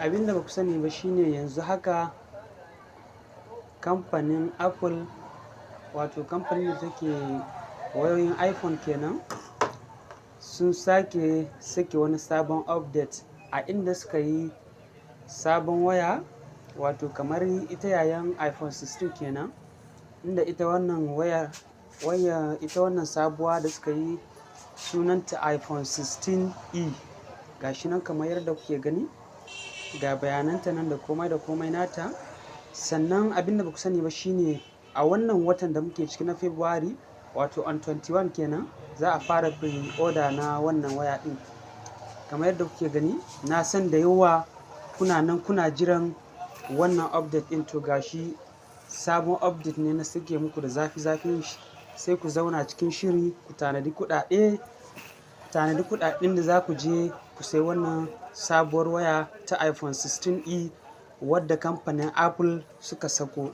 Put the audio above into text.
Abin da ba ku sani ba shine yanzu haka kamfanin Apple, wato kamfanin da take wayoyin iPhone kenan, sun sake sake wani sabon update a inda suka yi sabon waya, wato kamar ita yayan iPhone 16 kenan, inda ita wannan waya, waya ita wannan sabuwa da suka yi sunanta iPhone 16e. Gashi nan kamar yadda kuke gani, ga bayananta nan da komai da komai nata. Sannan abin da ba ku sani ba shine a wannan watan da muke ciki na February, wato on 21 kenan, za a fara pre-order na wannan waya ɗin. Kamar yadda kuke gani, na san da yawa kuna nan kuna jiran wannan update ɗin. To, gashi sabon update ne na sake muku da zafi zafin shi. Sai ku zauna cikin shiri, ku tanadi kuɗaɗe, tanadi kuɗaɗen da za ku je ku sayi wannan sabuwar waya ta iPhone 16e wadda kamfanin Apple suka sako.